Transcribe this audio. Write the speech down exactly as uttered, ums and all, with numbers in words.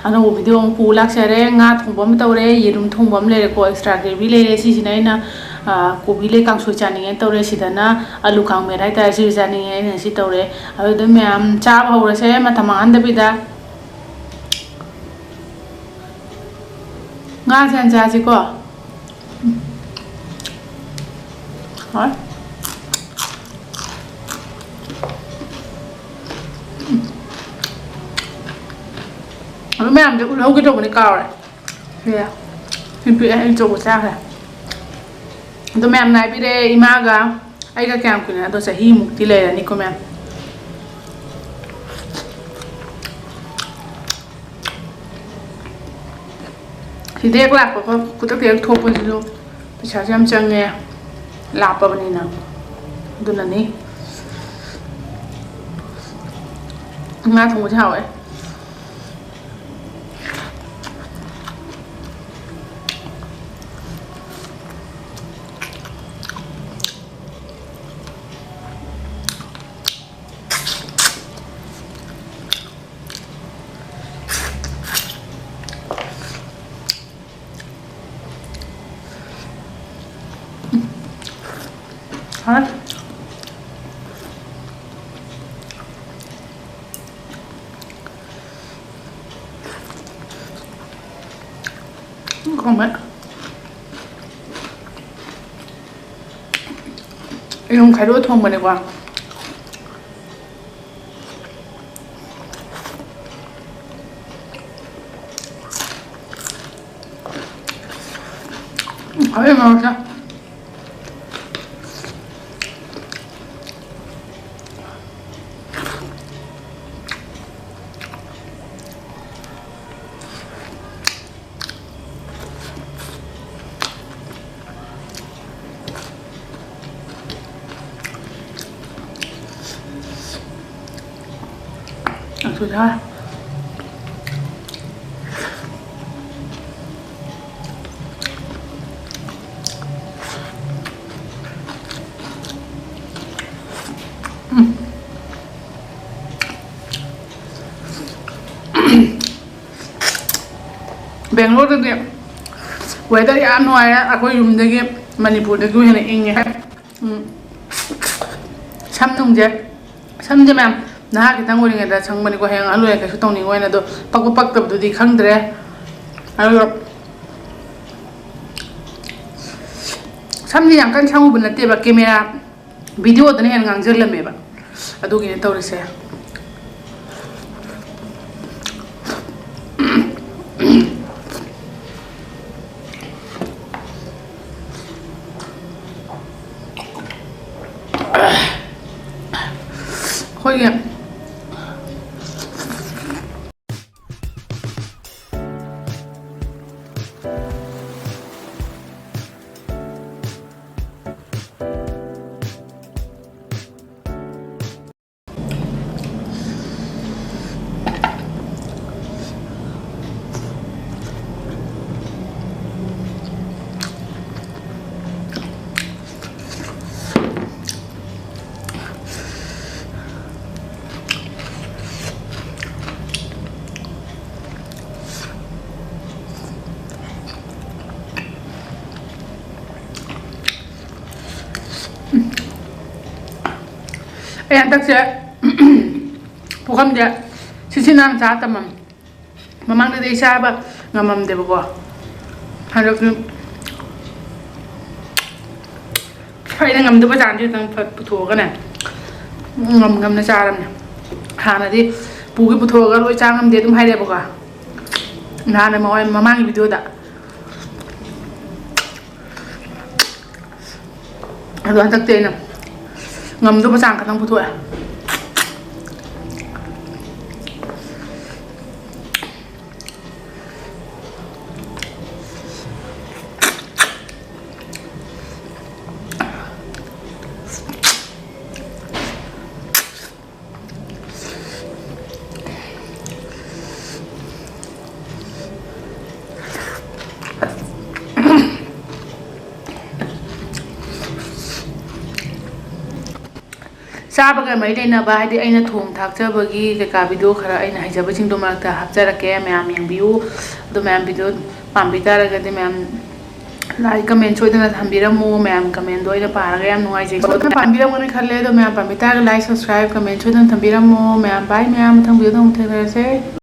ꯑꯅꯧꯕ video ꯑꯃ ꯄꯨ ꯂꯥꯛꯆꯔꯦ꯫ ꯉꯥ ꯊꯣꯡꯕ ꯑꯃ ꯇꯧꯔꯦ, ꯌꯦꯔꯨꯝ ꯊꯣꯡꯕ ꯑꯃ ꯂꯩꯔꯦꯀꯣ, extra gravy ꯂꯩꯔꯦ꯫ ꯁꯤꯁꯤꯅ ꯑꯩꯅ, ꯑ, ꯀꯣꯕꯤ ꯂꯩ ꯀꯥꯡꯁꯣꯏ ꯆꯥꯅꯤꯡꯉꯦꯅ ꯇꯧꯔꯦ꯫ ꯁꯤꯗꯅ ꯑꯂꯨ ꯀꯥꯡꯃꯦꯠ ꯍꯥꯏꯇꯥꯔꯦ, ꯁꯤꯁꯨ ꯆꯥꯅꯤꯡꯉꯦ, ꯑꯩꯅ ꯁꯤ ꯇꯧꯔꯦ꯫ ꯑꯗꯨꯗ ꯃꯌꯥꯝ ꯆꯥꯕ ꯍꯧꯔꯁꯦ, ꯃꯇꯝ ꯃꯥꯡꯍꯟꯗꯕꯤꯗ꯫ ꯉꯥꯁꯦ ꯍꯥꯟꯅ ꯆꯥꯁꯤꯀꯣ꯫ ꯍꯣꯏ꯫ ꯑꯗꯨ ꯃꯌꯥꯝꯁꯦ ꯎꯠꯍꯧꯒꯦ ꯇꯧꯕꯅꯤ, ꯀꯥꯎꯔꯦ꯫ ꯁꯦ, ꯁꯤ ꯄꯤꯔꯛꯑꯦ, ꯑꯩ ꯑꯆꯧꯕ ꯆꯥꯈ꯭ꯔꯦ꯫ ꯑꯗꯣ ꯃꯌꯥꯝ ꯉꯥꯏꯕꯤꯔꯦ, ꯏꯃꯥꯒ ꯑꯩꯒ ꯀꯌꯥꯝ ꯀꯨꯏꯅ, ꯑꯗꯣ ꯆꯍꯤꯃꯨꯛꯇꯤ ꯂꯩꯔꯅꯤꯀꯣ ꯃꯌꯥꯝ꯫ ꯁꯤꯗ ꯍꯦꯛ ꯂꯥꯛꯄꯒ ꯈꯨꯗꯛꯇ ꯍꯦꯛ ꯊꯣꯛꯄꯁꯤꯁꯨ ꯄꯩꯁꯥꯁꯨ ꯌꯥꯝ ꯆꯪꯉꯦ, ꯂꯥꯞꯄꯕꯅꯤꯅ꯫ ꯑꯗꯨꯅꯅꯤ꯫ ꯉꯥ ꯊꯣꯡꯕꯁꯦ ꯍꯥꯎꯋꯦ꯫ ꯍꯥꯎꯔꯦ꯫ ꯈꯪꯗꯦ꯫ ꯌꯦꯔꯨꯝ ꯈꯥꯏꯗꯣꯛꯑ ꯊꯣꯡꯕꯅꯦꯀꯣ꯫ ꯎꯝ, ꯍꯥꯎꯋꯦ ꯃꯣꯔꯣꯛꯁꯦ꯫ ꯌꯥꯝ ꯊꯨꯅ ꯆꯥꯔꯦ꯫ ꯎꯝ꯫ ꯕꯦꯡꯒ꯭ꯂꯣꯔꯗꯗꯤ weather ꯌꯥꯝ ꯅꯨꯡꯉꯥꯏꯔꯦ, ꯑꯩꯈꯣꯏ ꯌꯨꯝꯗꯒꯤ, ꯃꯅꯤꯄꯨꯔꯗꯒꯤ ꯍꯦꯟꯅ ꯏꯪꯉꯦ꯫ ꯎꯝ꯫ ꯁꯝ ꯅꯨꯡꯁꯦ, ꯁꯝꯁꯦ ꯃꯌꯥꯝ, ꯅꯍꯥ ꯈꯤꯇꯪ ꯑꯣꯏꯔꯤꯉꯩꯗ ꯁꯪꯕꯅꯤꯀꯣ, ꯍꯌꯦꯡ ꯑꯍꯜ ꯑꯣꯏꯔꯦ ꯀꯩꯁꯨ ꯇꯧꯅꯤꯡꯉꯣꯏꯅ꯫ ꯑꯗꯣ ꯄꯛꯄ ꯄꯛꯇꯕꯗꯨꯗꯤ ꯈꯪꯗ꯭ꯔꯦ꯫ ꯑꯗꯨꯒ ꯁꯝꯁꯦ ꯌꯥꯝ ꯀꯟꯅ ꯁꯪꯉꯨꯕ ꯅꯠꯇꯦꯕ, ꯀꯦꯃꯦꯔꯥ video ꯗꯅ ꯍꯦꯟꯅ ꯉꯥꯡꯁꯤꯜꯂꯝꯃꯦꯕ꯫ ꯑꯗꯨꯒꯤꯅꯦ ꯇꯧꯔꯤꯁꯦ꯫ ꯑꯩꯈꯣꯏꯒꯤ ꯑꯩ ꯍꯟꯗꯛꯁꯦ ꯄꯨꯈꯝꯁꯦ ꯁꯤꯠ ꯁꯤꯠ ꯅꯥꯟ ꯆꯥ ꯇꯝꯃꯝ꯫ ꯃꯃꯥꯡꯗꯗꯤ ꯑꯩ ꯆꯥꯕ ꯉꯝꯃꯝꯗꯦꯕꯀꯣ꯫ ꯍꯟꯗꯛꯇꯤ ꯑꯩꯅ ꯉꯝꯗꯕ ꯆꯥꯡꯁꯦ ꯈꯤꯇꯪ ꯐ-, ꯄꯨꯊꯣꯛꯑꯒꯅꯦ, ꯉꯝ ꯉꯝꯅ ꯆꯥꯔꯕꯅꯦ꯫ ꯍꯥꯟꯅꯗꯤ ꯄꯨꯒꯤ ꯄꯨꯊꯣꯛꯑꯒ ꯂꯣꯏ ꯆꯥ ꯉꯝꯗꯦ ꯑꯗꯨꯝ ꯍꯥꯏꯔꯛꯑꯦꯕꯀꯣ꯫ ꯅꯍꯥꯟ ꯃꯃꯥꯡ-, ꯃꯃꯥꯡꯒꯤ video ꯗ꯫ ꯑꯗꯣ ꯍꯟꯗꯛꯇꯤ ꯑꯩꯅ ꯉꯝꯗꯕ ꯆꯥꯡ ꯈꯛꯇꯪ ꯄꯨꯊꯣꯛꯑꯦ꯫ ꯆꯥ ꯆꯥꯕꯒ ꯃꯔꯤ ꯂꯩꯅꯕ, ꯍꯥꯏꯗꯤ ꯑꯩꯅ ꯊꯣꯡ ꯊꯥꯛꯆꯕꯒꯤ ꯀꯩꯀꯥ ꯚꯤꯗꯤꯑꯣ ꯈꯔ ꯑꯩꯅ ꯍꯩꯖꯕꯁꯤꯡꯗꯣ ꯃꯔꯛꯇ ꯍꯥꯞꯆꯔꯛꯀꯦ, ꯃꯌꯥꯝ ꯌꯦꯡꯕꯤꯌꯨ꯫ ꯑꯗꯣ ꯃꯌꯥꯝ ꯚꯤꯗꯤꯑꯣ ꯄꯥꯝꯕꯤ ꯇꯥꯔꯒꯗꯤ ꯃꯌꯥꯝ ꯂꯥꯏꯛ ꯀꯃꯦꯟ ꯁꯣꯏꯗꯅ ꯊꯝꯕꯤꯔꯝꯃꯣ꯫ ꯃꯌꯥꯝ ꯀꯃꯦꯟꯗꯣ ꯑꯩꯅ ꯄꯥꯔꯒ ꯌꯥꯝ ꯅꯨꯡꯉꯥꯏꯖꯩꯀꯣ꯫ ꯑꯗꯨꯝ ꯄꯥꯝꯕꯤꯔꯝꯒꯅꯤ ꯈꯜꯂꯦ꯫ ꯑꯗꯣ ꯃꯌꯥꯝ ꯄꯥꯝꯕꯤ ꯇꯥꯔꯒ ꯂꯥꯏꯛ, ꯁꯕꯁꯀ꯭ꯔꯥꯏꯕ, ꯀꯃꯦꯟ ꯁꯣꯏꯗꯅ ꯊꯝꯕꯤꯔꯝꯃꯣ꯫ ꯃꯌꯥꯝ ꯕꯥꯏ, ꯃꯌꯥꯝ ꯃꯊꯪ ꯚꯤꯗꯤꯑꯣꯗ ꯑꯃꯨꯛ ꯊꯦꯡꯅꯔꯁꯦ꯫